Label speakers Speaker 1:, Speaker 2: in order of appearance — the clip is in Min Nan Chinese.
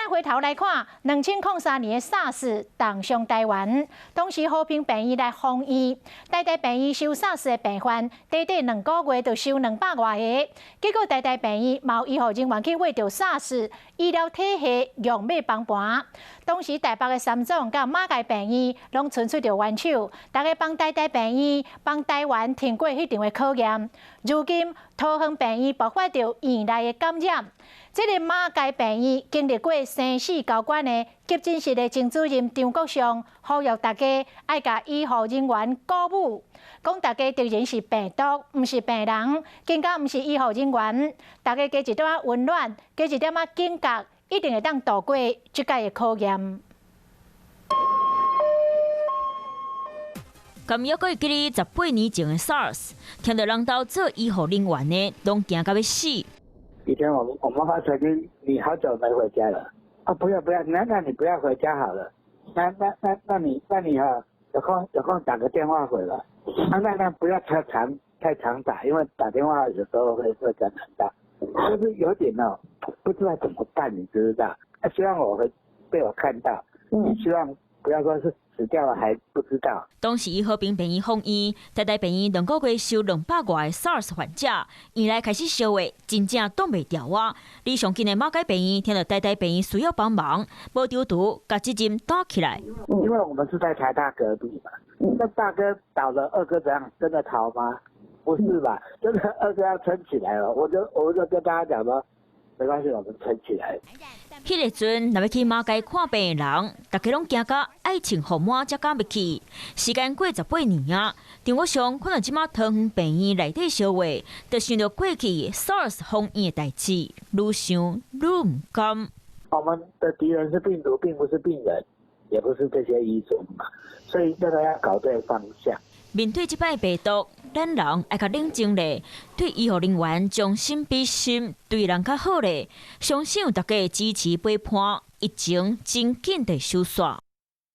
Speaker 1: 咱回頭來看，2003年的 SARS 重傷台灣，當時和平病院來封院，台大病院收 SARS 的病患，短短2個月就收200外個，結果台大病院嘛有醫護人員去秽著 SARS，醫療體系用欲崩盤。當時台北的三總佮馬偕病院攏伸出著援手，大家幫台大病院幫台灣挺過彼場的考驗。如今桃園病院爆發著院內的感染，這个馬偕病院經歷過生死交關的急診室的前主任張國尚，呼籲大家愛共醫護人員鼓舞，講大家敵人是病毒，毋是病人，更加毋是醫護人員。大家加一點仔溫暖，加一點仔警覺，一定會當渡過這擺的考驗。
Speaker 2: 敢猶閣會記得18年前的 SARS，聽著人兜做醫護人員的，攏驚甲欲死。
Speaker 3: 以前我媽媽曾經，你好久沒回家了，啊，不要不要，那你不要回家好了，那你哈有空打個電話回來，啊，那不要太常太常打，因為打電話有時候會感染到，就是有點哦，不知道怎麼辦，你知不知道？啊，希望我會被我看到，你希望不要說是死掉了還不知道。
Speaker 2: 當時和平病院封院，台大病院2個月收200外個 SARS 患者，院內開始燒話，真正擋袂牢啊！離上近的馬偕病院聽著台大病院需要幫忙，無躊躇，共責任擔起來。
Speaker 3: 因為我們是在台大隔壁嘛，那大哥倒了，二哥怎樣跟著逃嗎？不是吧？真的二哥要撐起來了，我就跟大家講說，沒關係，我們撐起來。
Speaker 2: 彼个陣，若欲去馬偕看病的人，大家攏驚甲愛穿護腕才敢欲去。時間過十八年啊，張國祥看著這馬桃園病院內底燒話，就想著過去 SARS 封院的代誌，愈想愈毋甘。
Speaker 3: 我們的敵人是病毒，並不是病人，也不是這些醫生嘛，所以這個要搞對方向。
Speaker 2: 面對這擺病毒，咱人愛較冷靜咧，對醫護人員將心比心，對人較好咧。相信有大家支持陪伴，疫情真緊會收煞。